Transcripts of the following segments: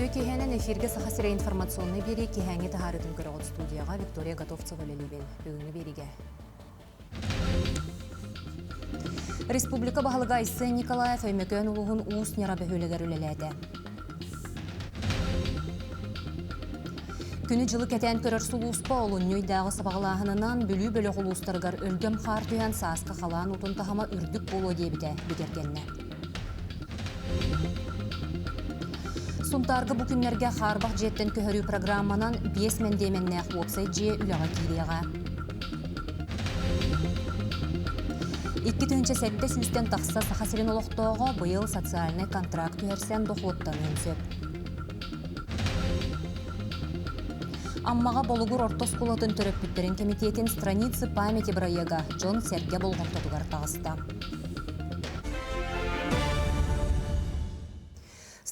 Үтүө киэһэнэн эфиргэ Саха сирэ информационнай биэрии киэһээҥҥи таһаарыытын көрөҕүт студияҕа Виктория Готовцева үлэлиибин. Бүгүҥҥү биэриигэ Республика баһылыга Айсен Николаев Өймөкөөн улууһун Уус Ньара бөһүөлэгэр үлэлээтэ. Күнү-дьылы кэтээн көрөр сулууспа олунньу ыйдааҕы сабаҕалааһынынан Бүлүү бөлөх улуустарыгар өлгөм хаар түһэн сааскы халаан уутун таһыма үрдүк буолуо диэбитэ бигэргэннэ. Сунтаарга бу күннэргэ хаарбах дьиэттэн көһөрүү программанан 5 мэндиэмэннээх уопсай дьиэ үлэҕэ киириэҕэ. 2700 сүүстэн тахса Саха сирин олохтооҕо быйыл социальнай контракт түһэрсэн дохуоттаныан сөп. Аммаҕа Болугур орто оскуолатын төрөппүттэрин кэмитиэтин «Страницы памяти» бырайыага дьон-сэргэ болҕомтотугар таҕыста.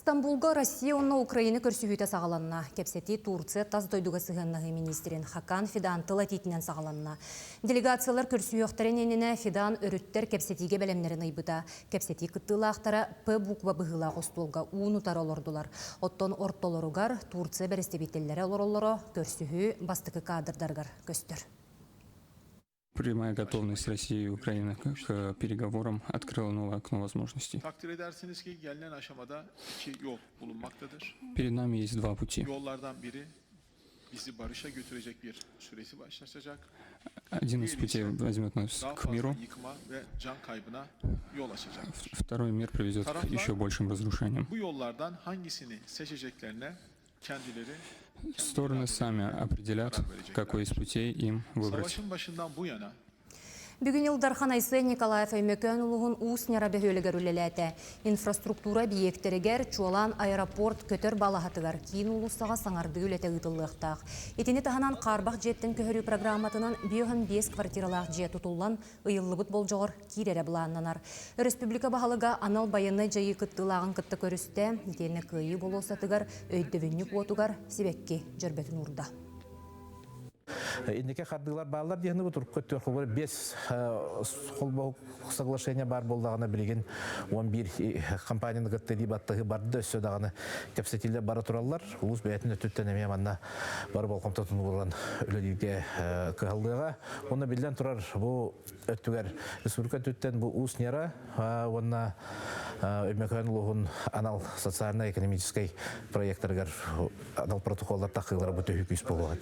Стамбулга Россия уонна Украина көрсүһүүтэ саҕаланна. Кэпсэтии Турция тас дойдуга сыһыаннаһыы министрин Хакан Фидан тыл этиитинэн саҕаланна. Делегациялар көрсүһүөхтэрин иннинэ Фидан өрүттэр кэпсэтиигэ бэлэмнэрин ыйбыта. Кэпсэтии кыттыылаахтара П буква быһыылаах остуолга уун-утары олордулар. Оттон ортолоругар Турция бэрэстэбиитэллэрэ олороллоро көрсүһүү бастакы кадрдарыгар көстөр. Прямая готовность России и Украины к переговорам открыла новое окно возможностей. Перед нами есть два пути. Один из путей возьмет нас к миру, второй мир приведет к еще большим разрушениям. Стороны сами определят, какой из путей им выбрать. Бүгүн Ил Дархан Айсен Николаев Өймөкөөн улууһун Уус Ньара бөһүөлэгэр үлэлээтэ. Инфраструктура эбийиэктэригэр, чуолаан аэропорт көтөр балаһатыгар киин уулуссаҕа саҥардыы үлэтэ ыытыллыахтаах. Итини таһынан хаарбах дьиэттэн көһөрүү программатынан 55 квартиралаах дьиэ тутуллан, ыйыллыбыт болдьоҕор киирэрэ былааннанар. Өрөспүүбүлүкэ баһылыга анал байыаннай дьайыы кыттыылааҕын кытта көрүстэ, итиэннэ Кыайыы болуоссатыгар өйдөбүнньүк уотугар сибэкки дьөрбөтүн уурда. Инники хардыылар бааллар диэни бу турукка төрхулар 5 холбоһук соглашение баар буоллаҕына билигин 11 компанияны кытта илии баттаһыы барды өссө даҕаны кэпсэтиилэр бара тураллар. Улуус бэйэтин өттүттэн эмиэ манна бары болҕомтотун ууран үлэлииргэ кыһаллыаҕа. Уонна биллэн турар бу өттүгэр республика өттүттэн бу Уус Ньара уонна Өймөкөөн улууһун анал социально-экономическай проектарыгар анал протоколлар тахыылара бу төһүү күүс буолуоҕа.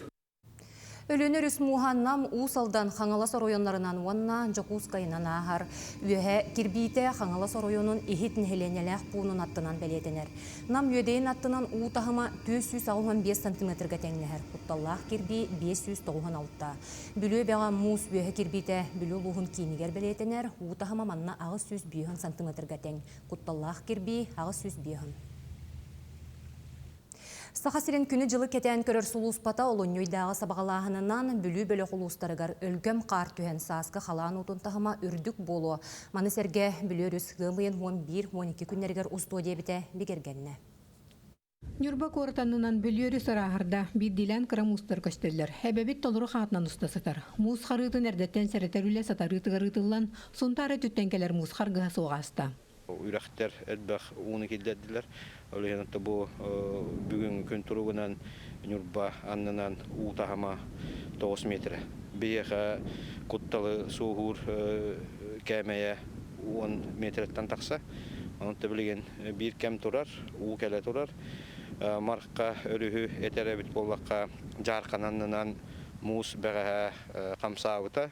Өлүөнэ өрүс мууһа Нам, Уус Алдан, Хаҥалас оройуоннарынан уонна Дьокуускайынан ааһар. Үөһэ Кирбиитэ Хаҥалас оройуонун Иһит нэһилиэнньэлээх пуунун аттынан бэлиэтэнэр. Нам Үөдэйин аттынан уу таһыма 485 сантиметрга тэҥнэһэр, кутталлаах кирбии 596. Бүлүү эбэҕэ муус үөһэ кирбиитэ Бүлүү улууһун киинигэр бэлиэтэнэр, уу таһыма манна 805 сантиметрга тэҥ, кутталлаах кирбии 805. Саха сирин күнү-дьылы кэтээн көрөр сулууспата олунньу ыйдааҕы сабаҕалааһынынан Бүлүү бөлөх улуустарыгар өлгөм хаар түһэн сааскы халаан уутун таһыма үрдүк буолуо. Маны сэргэ Бүлүү өрүс ыам ыйын 11-12 күннэригэр устуо диэбитэ бигэргэннэ. Ньурба куорат аннынан Бүлүү өрүс ырааһырда, биирдиилээн кыра муустар көстөллөр. Эбэбит толору хаатынан уста сытар. Муус харыытын эрдэттэн сэрэтэр үлэ сатарыытыгар ыытыллан, Сунтаар өттүттэн кэлэр муус харгыһа суох ааста. Үрэхтэр элбэх ууну киллэрдилэр. Ол иһин бу бүгүҥҥү күн туругунан Ньурба аннынан уу таһыма 9 метрэ. Биһиэхэ кутталы суоһуур кээмэйэ 10 метрэттэн тахса. Онон билигин биир кэм турар, уу кэлэ турар. Марха өрүһү этэр эбит буоллахха, Дьаархан аннынан муус бэҕэһээ хамсаабыта.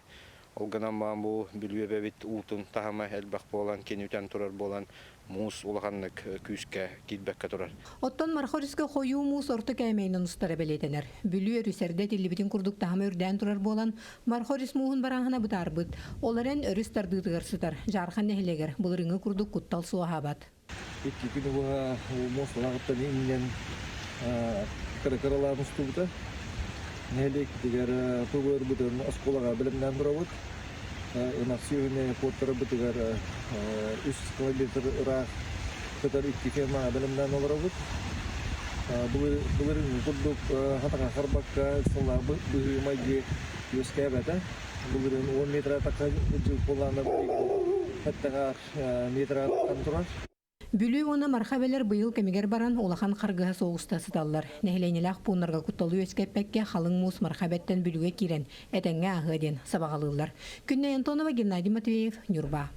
Ол гынан баран бу Бүлүү эбэбит уутун таһыма элбэх буолан, кини үтэн турар буолан, муус улаханнык күүскэ киирбэккэ турар. Оттон Марха өрүскэ хойуу муус орто кээмэйинэн устара бэлиэтэнэр. Бүлүү өрүс эрдэ этиллибитин курдук таһыма үрдээн турар буолан, Марха өрүс мууһун барааһына бытаарбыт. Ол эрэн өрүс тардыытыгар сытар Дьаархан нэһилиэгэр былырыыҥҥы курдук куттал суоһаабат. Икки күн уһа муосталааҕыттан иҥнэн кыра-кыралаан устубута. Нэһилиэкпитигэр тугу оскуолаҕа бэлэмнээн турабыт. Ынах сүөһүнү куоттарарбытыгар үс километр ыраах сытар икки фермаҕа бэлэмнээн олоробут. Былырыыҥҥы курдук хатаҕа харбакка сыллаах быһыы-майгы үөскээбэтэ. Былырыын 10 метр атахха дьыл буоллаҕына, билигин эттэҕэ метр турар. Бүлүү уонна Марха эбэлэр быйыл кэмигэр баран, улахан харгыһа суох уста сыталлар. Нэһилиэнньэлээх пууннарга кутталы үөскэппэккэ, халыҥ муус Марха эбэттэн Бүлүүгэ киирэн, этэҥҥэ ааһыа диэн сабаҕалыыллар. Күннэй Антонова, Геннадий Матвеев, Ньурба.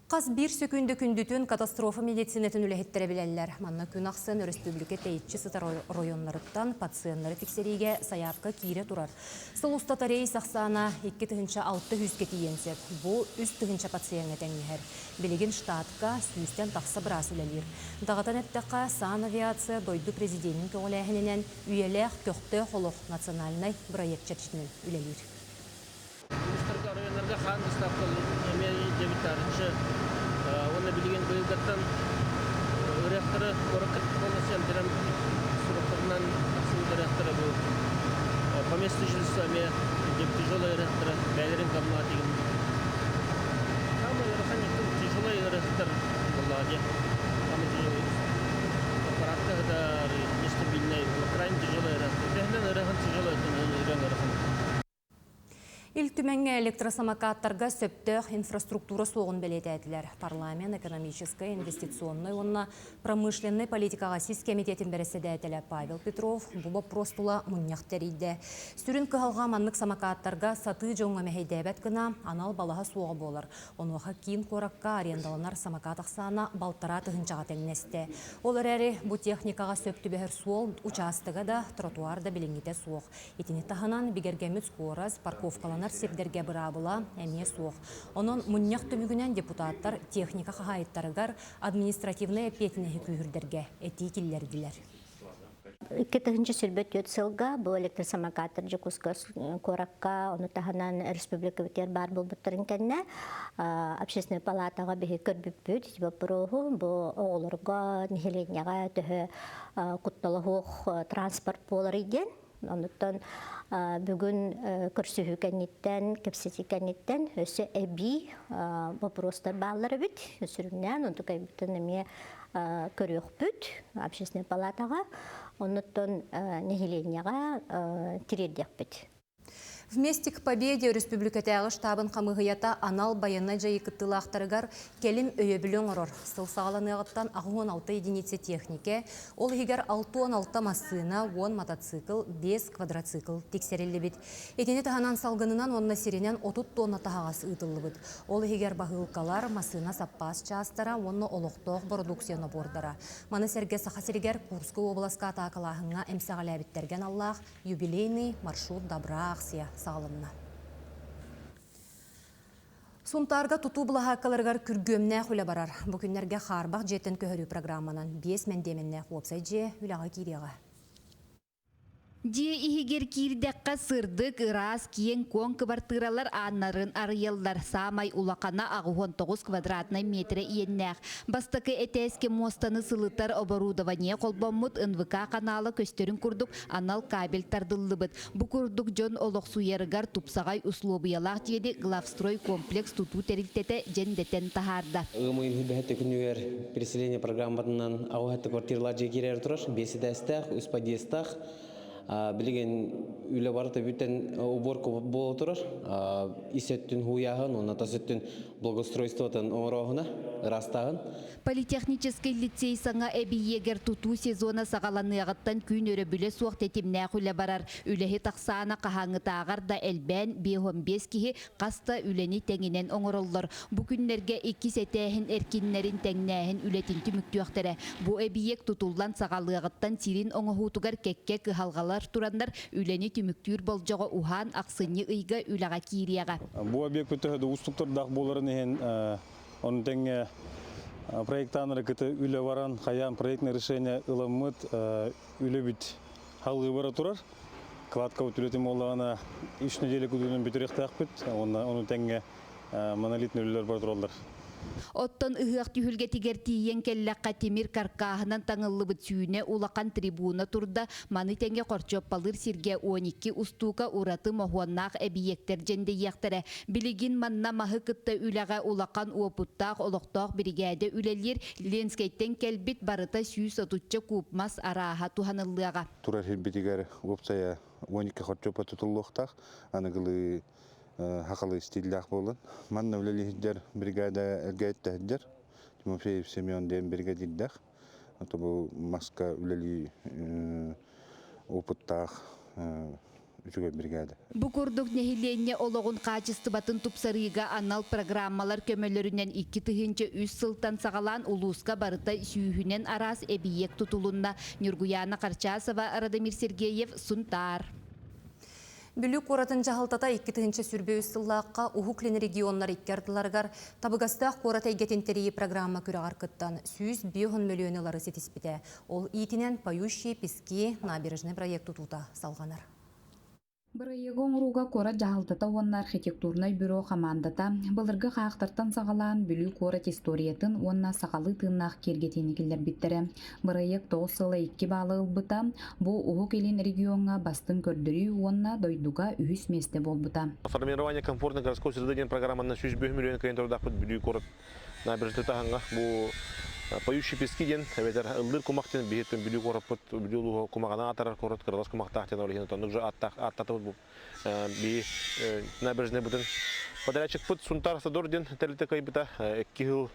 Хас биир сөкүүндэ күндүтүн катастрофа медицинатын үлэһиттэрэ билэллэр. Манна күн ахсын өрөспүүбүлүкэ тэйиччи сытар оройуоннарыттан пациеннары тиксэриигэ сайаапка киирэ турар. Сыл устата рейс ахсаана 2600-кэ тиийиэн сөп. Бу 3000 пациеҥҥа тэҥнэһэр. Билигин штатка сүүстэн тахса быраас үлэлиир. Даҕатан эттэххэ, санавиация дойду президенин көҕүлээһининэн Үйэлээх көхтөөх олох национальнай бырайыак чэрчитинэн үлэлиир. Улуустарга, оройуоннарга хаан доставкалыыр эмиэ дьэбит таарыччы уонна билигин быйылгаттан ырыахтары куоракка полностью эмтэрэн суруктарынан тахсыбыт ырыахтара бу по месту жительства эмиэ тяжелые ырыахтара бэйэлэрин кабинетигин самый ыарахан тяжелый ырыахтар буоллаҕа дии самый тяжелый аппаратка сытар нестабильный крайне тяжелый ырыахтар төһөнөн ыарахан тяжелый ырыаҥ ыарахан. Ил Түмэҥҥэ электросамокаттарга сөптөөх инфраструктура суоҕун бэлиэтээтилэр. Парламент экономическай, инвестиционнай уонна промышленнай политикаҕа сис кэмитиэтин бэрэссэдээтэлэ Павел Петров бу боппуруос тула мунньах тэрийдэ. Сүрүн кыһалҕа маннык самокаттарга сатыы дьоҥҥо мэһэйдээбэт гына анал балаһа суоҕа буолар. Онуоха киин куоракка арендаланар самокат ахсаана балтараа тыһыынчаҕа тэҥнэстэ. Ол эрээри бу техникаҕа сөп түбэһэр суол учаастага да, тротуар да билиҥҥитэ суох. Итини таһынан бигэргэммит скорость, парковкаланар сирдэргэ быраабыла эмиэ суох. Онон мунньах түмүгүнэн депутаттар техника хаһаайыттарыгар административнай эппиэтинэһи күүһүрдэргэ этии киллэрдилэр. 2024 сылга бу электросамокаттар Дьокуускай куоракка, ону таһынан республикабытыгар баар буолбуттарын кэннэ общественной палатаҕа биһи көрбүппүт боппуруоһу бу оҕолорго, нэһилиэнньэҕэ төһө куттала суох транспорт буоларый диэн. Онуттан бүгүн көрсүһүү кэнниттэн, кэпсэтии кэнниттэн өссө эбии боппуруостар бааллар эбит. Сүрүннээн онтукайбытын эмиэ көрүөхпүт общественной палатаҕа. Онуттан нэһилиэнньэҕэ тириэрдиэхпит. Вместе к победе өрөспүүбүлүкэтээҕи штабын хамыыһыйата анал байыаннай дьайыы кыттыылаахтарыгар кэлим өйөбүлү оҥорор. Сыл саҕаланыаҕыттан 86 единица техникэ, ол иһигэр 66 массыына, 10 мотоцикл, 5 квадроцикл тиксэриллибит. Итини таһынан салгынынан уонна сиринэн 30 тонна таһаҕас ыытыллыбыт. Ол иһигэр баһыылкалар, массыына саппаас чаастара уонна олохтоох бородууксуйа нобуордара. Маны сэргэ Саха сиригэр Курскай уобаласка атаакалааһыҥҥа эмсэҕэлээбиттэргэ аналлаах Юбилейный маршрут добра аахсыйа саҕаланна. Сунтаарга тутуу былаһааккаларыгар күргүөмнээх үлэ барар. Бу күннэргэ хаарбах дьиэттэн көһөрүү программанан биэс мэндиэмэннээх уопсай дьиэ үлэҕэ киириэҕэ. Дьиэ иһигэр киирдэххэ сырдык, ыраас, киэҥ-куоҥ кыбартыыралар ааннарын арыйаллар. Саамай улахана 89 квадратнай миэтэрэ иэннээх. Бастакы этээскэ муостаны сылытар оборудование холбоммут НВК ханаала көстөрүн курдук анал кабель тардыллыбыт. Бу курдук дьон олохсуйарыгар тупсаҕай услуобуйалаах дьиэни Главстрой комплекс тутуу тэрилтэтэ дьэндэтэн таһаарда. Ыам ыйын хүлбэһэттэ күнүгэр переселение программатынан аҕыс квартиралаах дьиэ киирэр турар, биэс этээстээх, үс подъездтаах. Билигин үлэ барыта бүтэн уборка буола турар. Ис өттүн хууйааһын уонна тас өттүн благоустройствотын оҥорооһуна, ыраастааһын. Политехническэй лицей саҥа эбийиэгэр тутуу сезона саҕаланыаҕыттан күн өрөбүлэ суох тэтимнээх үлэ барар. Үлэһит ахсаана хаһааҥҥытааҕар да элбээн, 55 киһи хас да үлэни тэҥинэн оҥороллор. Бу күннэргэ иккис этээһин эркиннэрин тэҥнээһин үлэтин түмүктүөхтэрэ. Бу эбийиэк тутуллан саҕалыаҕыттан сирин оҥоһуутугар кэккэ кыһалҕалар тураннар, үлэни түмүктүүр болдьоҕо уһаан ахсынньы ыйга үлэҕэ киириэҕэ. Бу объект төһө да уустуктардаах буоларын иһин Ону тэҥэ проектаннары кытта үлэ баран, хайаан проектное решение ыламмыт үлэбит халыы бара турар. Кладкабыт үлэтин буоллаҕына үс неделя кудунан бүтүрүөхтээхпит. Уонна ону тэҥэ монолитный үлэлэр бара тураллар. Оттон ыһыах түһүлгэтигэр тиийэн кэллэххэ тимир каркааһынан таҥыллыбыт сүүнэ улахан трибуна турда, маны тэҥэ хорчуоппалыыр сиргэ 12 устуука ураты моһуоннаах эбийиэктэр дьэндэйиэхтэрэ. Билигин манна маһы кытта үлэҕэ улахан уопуттаах олохтоох биригээдэ үлэлиир, Ленскэйтэн кэлбит барыта сүүс отучча куб мас арааһа туһаныллыаҕа. Турар сирбитигэр уопсайа 12 хорчуоппа тутуллуохтаах, аныгылыы хахалы стиллээх буолан. Манна үлэлиһирдэр бригада эргэ эттэһирдэр. Тимофеев Семен диэн бригадирдээх. Бу маска үлэлии опыттаах үчүгэй бригада. Бу курдук нэһилиэнньэ олоҕун хаачыстыбатын тупсарыыга анал программалар көмөлөрүнэн 2003 сылтан саҕалаан улууска барыта сүүһүнэн араас эбийиэк тутулунна. Ньургуйаана Харчасова, Радомир Сергеев, Сунтаар. Бүлүү куоратын дьаһалтата 2023 сыллаахха Уһук Илин регионнар икки ардыларыгар табыгастаах куорат эйгэтин тэрийии программа күрэҕэр кыттан 105 мөлүйүөн ылары ситиспитэ. Ол иитинэн «Поющие пески» набережный проект тутуута салҕанар. Бырайыагы оҥорууга куорат дьаһалтата уонна архитектурнай бюро хамаандата былыргы хаахтартан саҕалаан Бүлүү куорат историятын уонна сахалыы тыыннаах киэргэтиини киллэрбиттэрэ. Бырайыак тоҕус сыла икки баалы ылбыта, бу Уһук Илин региоҥҥа бастыҥ көрдөрүү уонна дойдуга үһүс миэстэ буолбута. Формирование комфортной городской среды диэн программанан 105 миллион кыайан турдаахпыт Бүлүү куорат набережный таһыҥҥа бу поющие пески диэн эбэтэр ыллыыр кумах диэн биһиттэн Бүлүү куораппыт Бүлүү улууһа кумаҕынан атарар куорат кыралас кумахтаах диэн ол иһин оннук же ааттаах ааттатыбыт бу биһи набережныйбытын подрядчикпыт Сунтар Садор диэн тэрилтэ кыайбыта икки сыл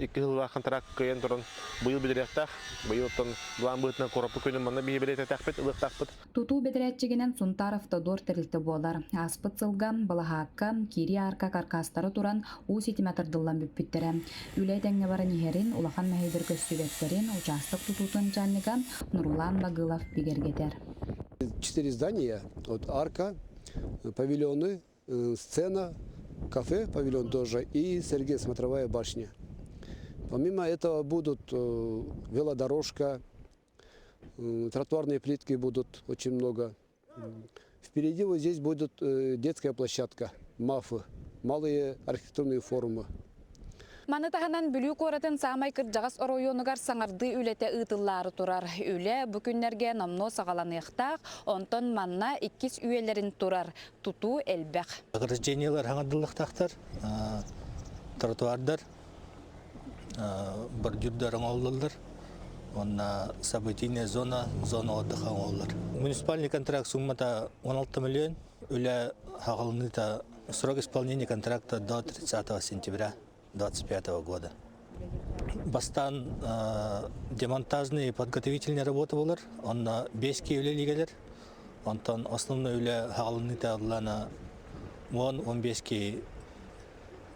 икки сыллаах контракт кыайан туран быйыл бүтэриэхтээх быйыл оттон былаан быһыытынан куораппыт күнүн манна биһи бэлиэтэтээхпит ылыахтаахпыт Тутуу бэдэрээтчигинэн Сунтаар Автодор тэрилтэ буолар. Ааспыт сылга былаһаакка, киирии аарка каркаастара туран, уу ситимэ тардыллан бүппүттэрэ. Үлэ этэҥҥэ баран иһэрин, улахан мэһэйдэр көстүбэттэрин учаастак тутуутун начальнига Нурлан Багылов бигэргэтэр. Четыре здания, вот арка, павильоны, сцена, кафе, павильон тоже и Сергей смотровая башня. Помимо этого будут велодорожка, Тротуарные плитки будут очень много. Впереди вот здесь будет детская площадка, МАФы, малые архитектурные форумы. Маны таһынан Бүлүү куоратын саамай кырдьаҕас оройуонугар саҥардыы үлэтэ ыытыллаары турар. Үлэ бу күннэргэ номнуо саҕаланыахтаах, онтон манна иккис үйэлэрин турар тутуу элбэх. Ограждениелар хаҥардыллыахтаахтар, тротуардар, бордюрдар оҥоһуллаллар уонна событийная зона, зона отдыха оҥоһуллар. Муниципальный контракт суммата 16 миллион, үлэ хаҕылыныыта срок исполнения контракта до 30 сентября 2025 года. Бастаан демонтажные подготовительные работы болар, онно 5 үлэ онтон основной үлэ хаҕылыныыта ыллана 10-15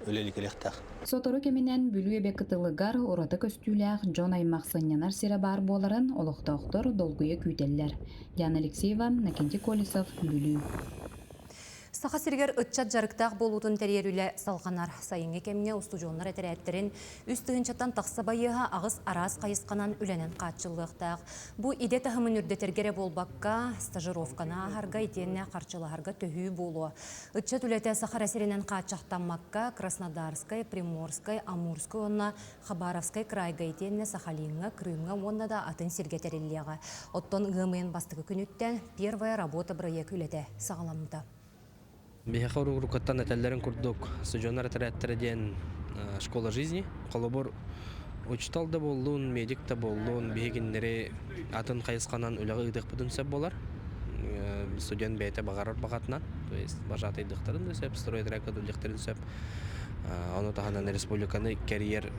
үлэлии кэлиэхтээх. Сотору кэминэн Бүлүү эбэ кытылыгар ураты көстүүлээх дьон аймах сынньанар сирэ баар буоларын олохтоохтор долгуйа күүтэллэр. Диана Алексеева, Накентий Колесов, Бүлүү. Саха сиригэр ыччат дьарыктаах буолуутун тэрийэр үлэ салҕанар. Сайыҥҥы кэмҥэ устудьуоннар этэрээттэрин үс тыһыынчаттан тахса байыаһа аҕыс араас хайысханан үлэнэн хааччыллыахтаах. Бу идэ таһымын үрдэтэргэ эрэ буолбакка, стажировканы ааһарга итиэннэ харчылаһарга төһүү буолуо. Ыччат үлэтэ Саха сиринэн хааччахтаммакка Краснодарскай, Приморскай, Амурскай уонна Хабаровскай крайга итиэннэ Сахалиҥҥа, Крымҥа уонна да атын сиргэ тэриллиэҕэ. Оттон ыам ыйын бастакы күнүттэн «Первая работа» бырайыак үлэтэ саҕаламмыта. Биһиэхэ уруккуттан этэллэрин курдук студеннар этэрээттэрэ диэн школа жизни. Холобур, учуутал да буоллун, медик да буоллун, биһигиннэри атын хайысханан үлэҕэ ыытыахпытын сөп буолар. Студент бэйэтэ баҕарар баҕатынан, то есть бажаатайдыахтарын да сөп, стройотрядка үлэлиэхтэрин сөп. Ону таһынан республиканы кэрийэр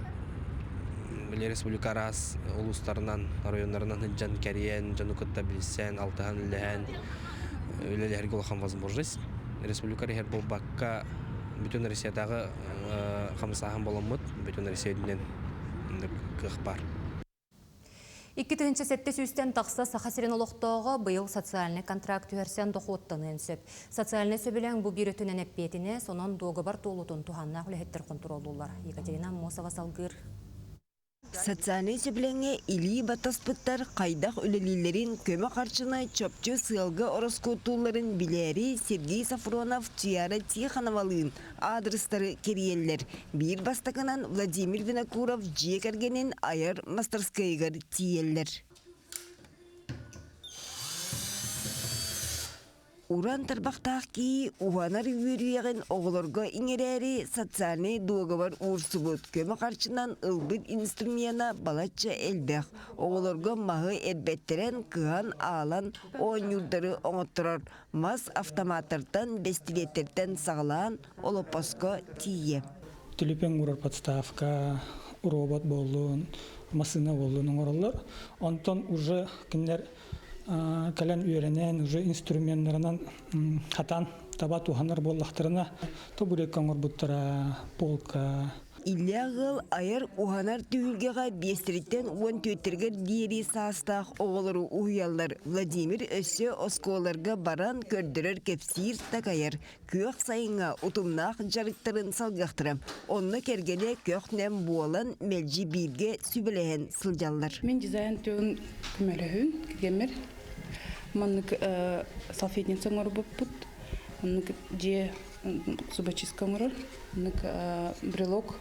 республика араас улуустарынан, оройуоннарынан сылдьан кэрийэн, дьону кытта билсэн, алтыһан үлэлэһэн, үлэлэһэргэ улахан возможность. Республика иһэр буолбакка, бүтүн Россиятааҕы хамсааһын боломмут, бүтүн Россия үрдүнэн кыах баар. 2007 сүүстэн тахса Саха сирин олохтооҕо быйыл социальнай контракт түһэрсэн дохуоттаныан сөп. Социальнай сөбүлэҥ бу биир өттүнэн эппиэтинэ, сонон дуогабар туолуутун туһааннаах үлэһиттэр хонтуруоллууллар. Екатерина Аммосова салгыыр. Социальнай сөбүлэҥҥэ илии баттаспыттар хайдах үлэлииллэрин, көмө харчыны чопчу сыалга ороскуоттуулларын билээри Сергей Сафронов Туяра Тихоновалыын аадырыстары кэрийэллэр. Биир бастакынан Владимир Винокуров дьиэ кэргэнин айар мастарскайыгар тиийэллэр. Уран тарбахтаах киһи уһанар үөрүйэҕин оҕолорго иҥэрээри социальнай дуогабар уурсубут, көмө харчынан ылбыт инструмена балачча элбэх. Оҕолорго маһы эрбэттэрэн, кыһан, аалан оонньуурдары оҥотторор. Мас автоматтартан, бэстилиэттэртэн саҕалаан олоппоско тиийэ. Түлүпүөн уурар подставка, робот буоллун, массыына буоллун оҥороллор. Онтон уже кинилэр кэлэн үөрэнэн, уже инструменнарынан хатан таба туһанар буоллахтарына, табуретка оҥорбуттара, полка, Иллээх ыал айар уһанар түһүлгэҕэ биэстэриттэн уон түөттэригэр диэри саастаах оҕолору уһуйаллар. Владимир өссө оскуолаларга баран көрдөрөр, кэпсиир, такайар. Күөх сайыҥҥа утумнаах дьарыктарын салгыахтара. Онно кэргэнэ көх-нэм буолан мэлдьи бииргэ сүбэлэһэн сылдьаллар. Мин дизайн түгүн көмөлөһүн кэргэммэр маннык салфетница оҥорбуппут. Оннук дьиэ зубочистка оҥорор. Оннук брелок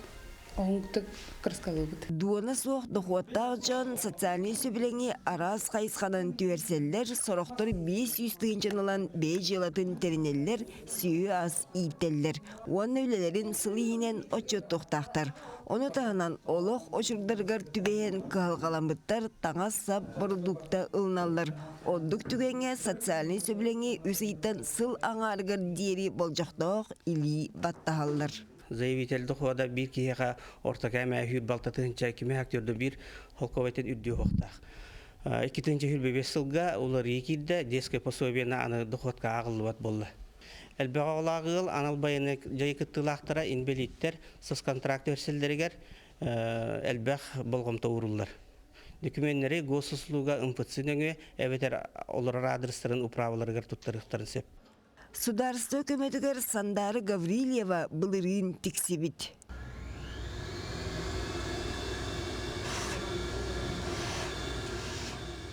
оҥоһуктук кырыскалыыбыт. Дуона суох дохуоттаах дьон социальнай сөбүлэҥи араас хайысханан түһэрсэллэр, сорохтор 500 тыһыынчаны ылан бэйэ дьыалатын тэринэллэр, сүөһү-ас ииттэллэр уонна үлэлэрин сыл иһинэн отчуоттуохтаахтар. Ону таһынан олох очурдарыгар түбэһэн кыһалҕаламмыттар таҥас-сап бородуукта ылыналлар. Ордук түгэҥҥэ социальнай сөбүлэҥи үс ыйтан сыл аҥаарыгар диэри болдьохтоох илии баттаһаллар. Заявитель дохода биир киһиэхэ орто кээмэйэ сүүр балта тыһыынча кимэ актёрда биир холкуобайтан үрдүө уохтаах. 2 сүүс сылга уларыйыы киирдэ, детское пособиены аны доходка ааҕыллыбат буолла. Элбэх оҕолоох ыал анал байыаннай дьайыы кыттыылаахтара инбэлииттэр соцконтракт өрсөллөрүгэр элбэх болҕомто ууруллар. Документнары госуслуга МФЦ нөҥүө эбэтэр олорор адрестарын управаларыгар туттарыахтарын сөп. Судаарыстыба көмөтүгэр Сандаара Гаврильева былырыын тиксибит.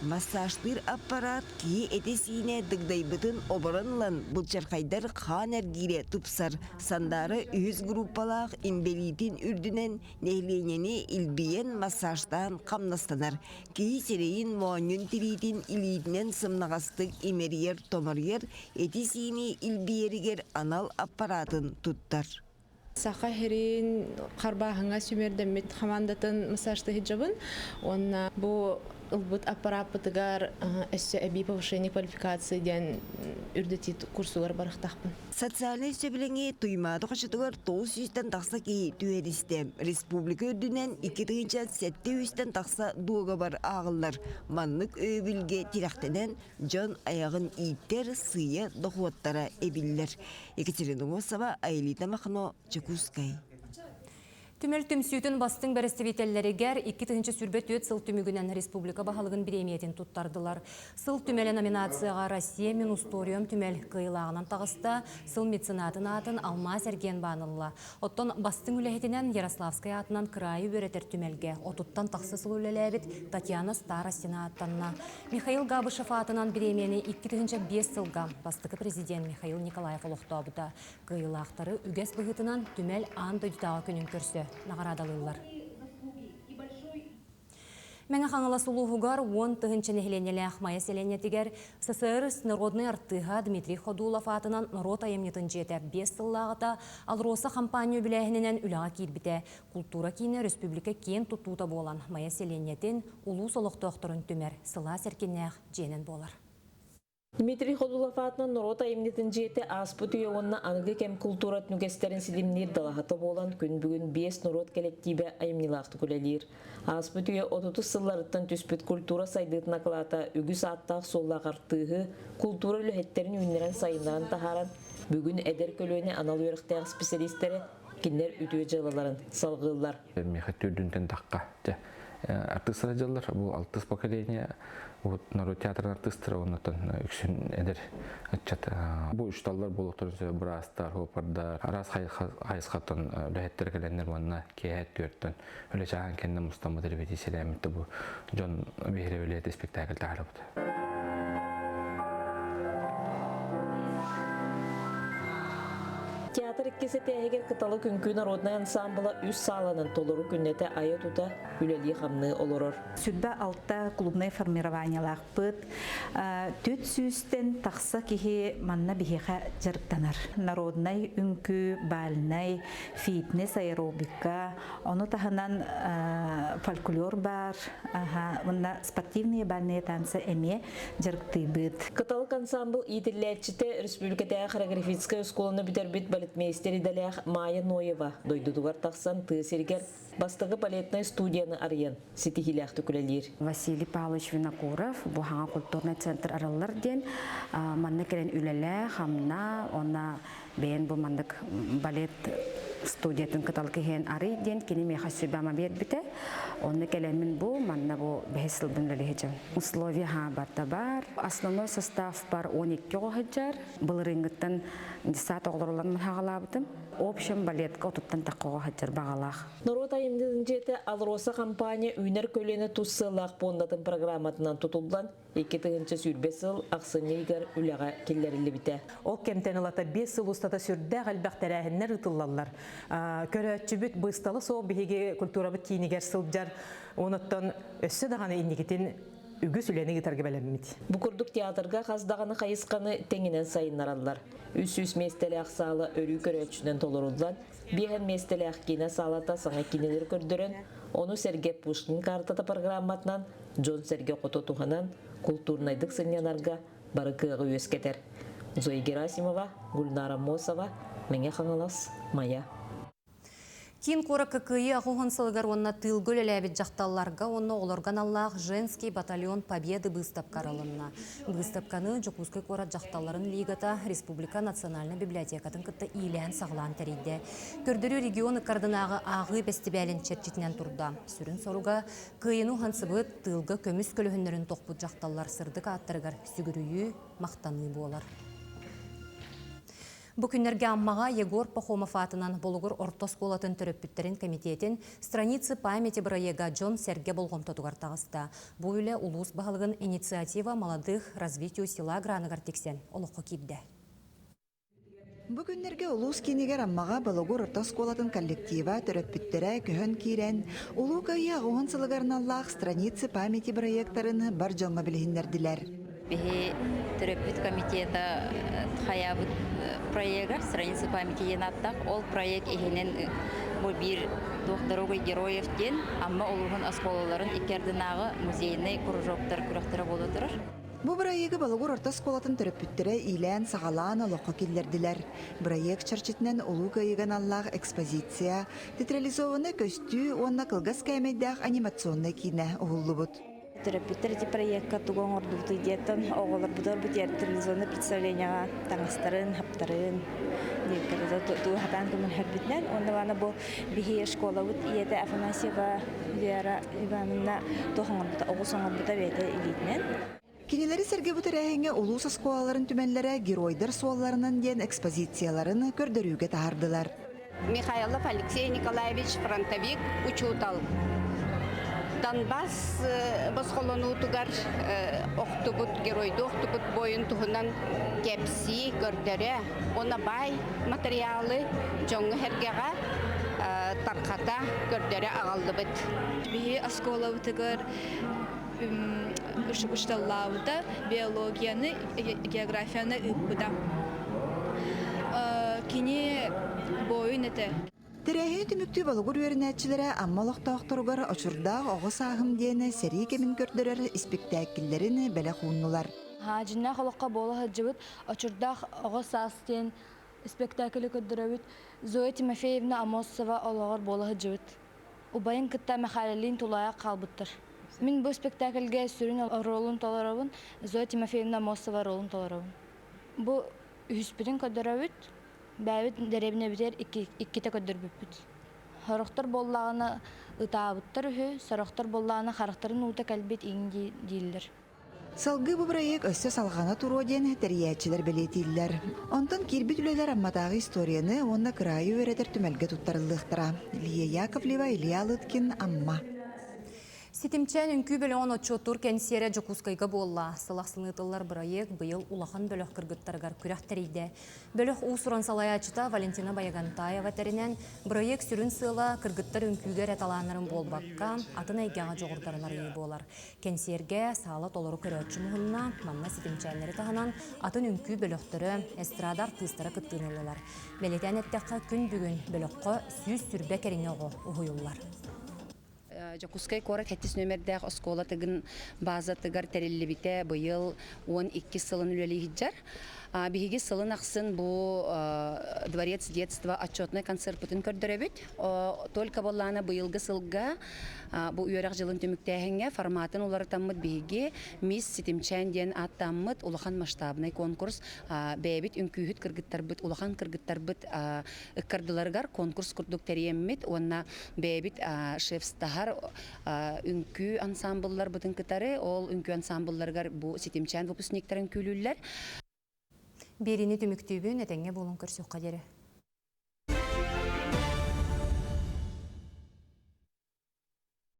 Массажтыыр аппарат киһи этэ-сиинэ дыгдайбытын оборон ылан былчархайдар хаан эргиирэ тупсар. Сандаара үһүс группалаах инбэлиитин үрдүнэн нэһилиэнньэни илбийэн массажтаан хамнастанар. Киһи сирэйин, моонньун тириитин илиитинэн сымнаҕастык имэрийэр-томоруйар, эти-сиини илбийэригэр анал аппараатын туттар. Саха сирин харбааһыҥа сүүмэрдэммит хамаандатын массажтыы сылдьабын. Уонна бу ылбыт аппарааппытыгар өссө эбии повышение квалификации диэн үрдэтии курсугар барыахтаахпын. Социальнай сөбүлэҥи Туймаада хочотугар 900-тэн тахса киһи түһэристэ. Республика үрдүнэн 2700-тэн тахса дуогабар ааҕыллар. Маннык өйөбүлгэ тирэхтэнэн дьон айаҕын ииттэр, сыыйа дохуоттара эбиллэр. Екатерина Мосова, Аэлита Махно, Чекускай. Түмэл түмсүүтүн бастыҥ бэрэстэбиитэллэригэр 2024 сыл түмүгүнэн республика баһылыгын бириэмийэтин туттардылар. Сыл түмэлэ номинацияҕа Россия мин устуоруйам түмэл кыайыылааҕынан таҕыста, сыл меценатын аатын Алмаас эргиэн баан ылла. Оттон бастыҥ үлэһитинэн Ярославскай аатынан кыраайы үөрэтэр түмэлгэ отуттан тахса сыл үлэлээбит Татьяна Старостина ааттанна. Михаил Габышев аатынан бириэмийэни 2005 сылга бастакы президент Михаил Николаев олохтообута. Кыайыылаахтары үгэс быһыытынан түмэл аан дойдутааҕы күнүн көрсө наҕараадалыыллар. Мэҥэ Хаҥалас улууһугар 10 тыһыынча нэһилиэнньэлээх Майа сэлиэнньэтигэр СССР народнай артыыһа Дмитрий Ходулов аатынан норуот айымньытын дьиэтэ 5 сыллааҕыта Алроса хампаанньа үбүлээһининэн үлэҕэ киирбитэ. Култуура киинэ өрөспүүбүлүкэ киэн туттуута буолан, Майа сэлиэнньэтин улуус олохтоохторун түмэр сылаас эркиннээх дьиэнэн буолар. Дмитрий Ходулов аатынан норуот айымньытын дьиэтэ ааспыт үйэ уонна аныгы кэм култууратын үгэстэрин ситимниир далаһата буолан күн бүгүн биэс норуот кэлэктиибэ айымньылаахтык үлэлиир. Ааспыт үйэ отутус сылларыттан түспүт культура сайдыытын акылаата үгүс ааттаах-суоллаах артыыһы, култуура үлэһиттэрин үүннэрэн-сайыннаран таһааран, бүгүн эдэр көлүөнэ анал үөрэхтээх специалистэрэ кинилэр үтүө дьыалаларын салҕыыллар. Миэхэ төрдүнтэн тахха дьэ артыыстара дьыллар бу алтыс поколение вот норуот театрын артыыстара оннотон үксүн эдэр ыччат бу учууталлар буолуохтарын сөп быраастар хуопардар араас хайысхаттан үлэһиттэр кэлэннэр уонна киэһэ түөртөн үлэ чааһын кэннэ мустаммыт репетициялээммит бу дьон биһирэбилиэт спектакль таһаарабыт. Театр иккис этээһигэр Кыталык үҥкүү народнай ансаамбыла үс сааланан толору күннэтэ айа-тута үлэлии-хамныы олорор. 26 клубнай формированиелаахпыт. 400-тэн тахса киһи манна биһиэхэ дьарыктанар. Народнай үҥкүү, бальнай, фитнес, аэробика, ону таһынан фольклор бар, уонна спортивные бальные танцы эмиэ дьарыктыыбыт. Кыталык ансамбл иитиллээччитэ республикатааҕы хореографическай оскуоланы бүтэрбит балетмейстер идэлээх Майя Ноева дойдутугар тахсан тыа сиригэр бастакы балетнай студияны арыйан ситиһиилээхтик үлэлиир. Василий Павлович Винокуров бу хаҥа культурный центр арыллар диэн манна кэлэн үлэлээ, хамна, онна бэйэн бу маннык балет студиятын кыталык иһэн арый диэн кини миэхэ сүбэ-ама биэрбитэ. Онно кэлэммин бу манна бу бэһис сылбын үлэлэһэдьэм. Условия ха барда бар. Основной состав бар 12 оҕо сылдьар. Былырыыҥҥыттан десант оҕолоруларын хаҕалаабытым. Общем балетка отуттан тахха оҕо сылдьар баҕалаах. Норуот айымньытын дьиэтэ АЛРОСА компания үүнэр көлүөнэ тус сыаллаах пуондатын программатынан тутуллан, 2020 сыл ахсынньы ыйыгар үлэҕэ киллэриллибитэ. Ол кэмтэн ылата 5 сыл устата сүрдээх элбэх тэрээһиннэр ыытыллаллар. Көрөөччүбүт быысталы суох биһиги культурабыт киинигэр сылдьар. Онуттан өссө даҕаны инникитин үгүс үлэни ыытарга бэлэммит. Бу курдук театрга хас даҕаны хайысханы тэҥинэн сайыннараллар. 300 миэстэлээх саала өрүү көрөөччүнэн толоруллан, биэһэн миэстэлээх киинэ саалата саҥа киинэлэри көрдөрөн, ону сэргэ Пушкин картата программатынан дьон-сэргэ хото туһанан, култуурнайдык сынньанарга бары кыаҕы үөскэтэр. Зоя Герасимова, Гульнара Мосова, Мэҥэ Хаҥалас, Майа. Киин куоракка Кыайыы аҕыс сылыгар уонна тыылга үлэлээбит дьахталларга уонна оҕолорго аналлаах «Женский батальон Победы» быыстапка арылынна. Быыстапканы Дьокуускай куорат дьахталларын лигата республика национальнай библиотекатын кытта иилээн-саҕалаан тэрийдэ. Көрдөрүү регион ыккардынааҕы ааҕыы бэстибээлин чэрчитинэн турда. Сүрүн соруга Кыайыыны уһансыбыт, тыылга көмүс көлөһүннэрин тохпут дьахталлар сырдык ааттарыгар сүгүрүйүү, махтаныы буолар. Бу күннэргэ Аммаҕа Егор Пахомов аатынан Болугур орто оскуолатын төрөппүттэрин кэмитиэтин «Страницы памяти» бырайыага дьон-сэргэ болҕомтотугар таҕыста. Бу үлэ улуус баһылыгын «Инициатива молодых развитию села» граныгар тиксэн олоххо киирдэ. Бу күннэргэ улуус киинигэр Аммаҕа Болугур орто оскуолатын коллектива, төрөппүттэрэ көһөн киирэн, Улуу Кыайыы аҕыһын сылыгар аналлаах «Страницы памяти» бырайыактарын бар дьоҥҥо билиһиннэрдилэр. Биһи төрөппүт комитета хайаабыт проега «Страница памяти» диэн ааттаах. Ол проект иһинэн бу биир туох дорогой героев диэн Амма улууһун оскуолаларын икки ардынааҕы музейнай кружоктар күрэхтэрэ буола турар. Бу бырайыагы Болугур орто оскуолатын төрөппүттэрэ иилээн-саҕалаан олоххо киллэрдилэр. Бырайыак чэрчитинэн Улуу Кыайыыга аналлаах экспозиция, театрализованнай көстүү уонна кылгас кээмэйдээх анимационнай киинэ уһуллубут. Төрөппүттэр ити проекка тугу оҥордубутуй диэттэн оҕолорбутугар бу театрализованное представлениеҕа таҥастарын, хаптарын тугу хатаан көмөлөһөрбүтүнэн уонна аны бу биһи школабыт ийэтэ Афанасьева Вера Ивановна туох оҥорбута оҕус оҥорбута бэйэтэ илиитинэн. Кинилэри сэргэ бу тэрээһиҥҥэ улуус оскуолаларын түмэллэрэ Геройдар суолларынан диэн экспозицияларын көрдөрүүгэ таһаардылар. Михайлов Алексей Николаевич фронтовик учуутал. Донбасс босхолонуутугар охтубут, геройдуу охтубут буойун туһунан кэпсии, көрдөрө, уонна баай материалы дьоҥҥо-сэргэҕэ тархата, көрдөрө аҕаллыбыт. Биһи оскуолабытыгар учууталлаабыта, биологияны, географияны ыыппыта. Кини буойун этэ. Тэрээһини түмүктүү Болугур үөрэнээччилэрэ Амма олохтоохторугар Очурдаах оҕо сааһым диэн сэрии кэмин көрдөрөр испиктээкиллэрин бэлэх ууннулар. Дьиннээх олоххо буола сылдьыбыт Очурдаах оҕо саас диэн испэктээкили көрдөрөбүт. Зоя Тимофеевна Аммосова олоҕор буола сылдьыбыт. Убайын кытта Мэхээлэлиин тулаайах хаалбыттар. Мин бу спектакльгэ сүрүн оруолун толоробун, Зоя Тимофеевна Аммосова оруолун толоробун. Бу үһүспүтүн көрдөрөбүт, бэйэбит дэриэбинэбитигэр иккитэ көрдөрбүппүт. Сорохтор буоллаҕына ытаабыттар үһү, сорохтор буоллаҕына харахтарын уута кэлбит иҥ дииллэр. Салгыы бу бырайыак өссө салҕана туруо диэн тэрийээччилэр бэлиэтииллэр. Онтон киирбит үлэлэр Амматааҕы историяны уонна кыраайы үөрэтэр түмэлгэ туттарыллыахтара. Лия Яковлева, Илья Лыткин, Амма. Ситимчээн үҥкүү бөлөҕүн отчуоттуур кэнсиэрэ Дьокуускайга буолла. Сыл ахсын ыытыллар бырайыак быйыл улахан бөлөх кыргыттарыгар күрэх тэрийдэ. Бөлөх уус-уран салайааччыта Валентина Баягантаева тэринэн, бырайыак сүрүн сыала кыргыттар үҥкүүгэ эрэ талааннарын буолбакка, атын эйгэҕэ дьоҕурдарын арыйыы буолар. Кэнсиэргэ саала толору көрөөччү муһунна, манна ситимчээннэри таһынан атын үҥкүү бөлөхтөрө, эстрада артыыстара кыттыыны ыллылар. Бэлиэтээн эттэххэ, күн бүгүн бөлөххө 120 кэриҥэ оҕо уһуйуллар. Дьокуускай куорат сэттис нүөмэрдээх оскуолатыгын базатыгар тэриллибитэ быйыл 12 сылын үлэлии сылдьар. Биһиги сылын ахсын бу Дворец детства отчетнай концертпытын көрдөрөбүт. Только буоллаана быйылгы сылга бу үөрэх дьылын түмүктээһиҥҥэ форматын уларытаммыт биһиги Мисс Ситимчээн диэн ааттааммыт улахан масштабнай конкурс бэйэбит үҥкүүһүт кыргыттарбыт улахан кыргыттарбыт ыккардыларыгар конкурс курдук тэрийэммит уонна бэйэбит шефстаһар үҥкүү ансамблларбытын кытары ол үҥкүү ансамблларыгар бу ситимчээн выпускниктарын күүлүүллэр. Биэриини түмүктүүбүн, этэҥҥэ буолун көрсүөххэ диэри.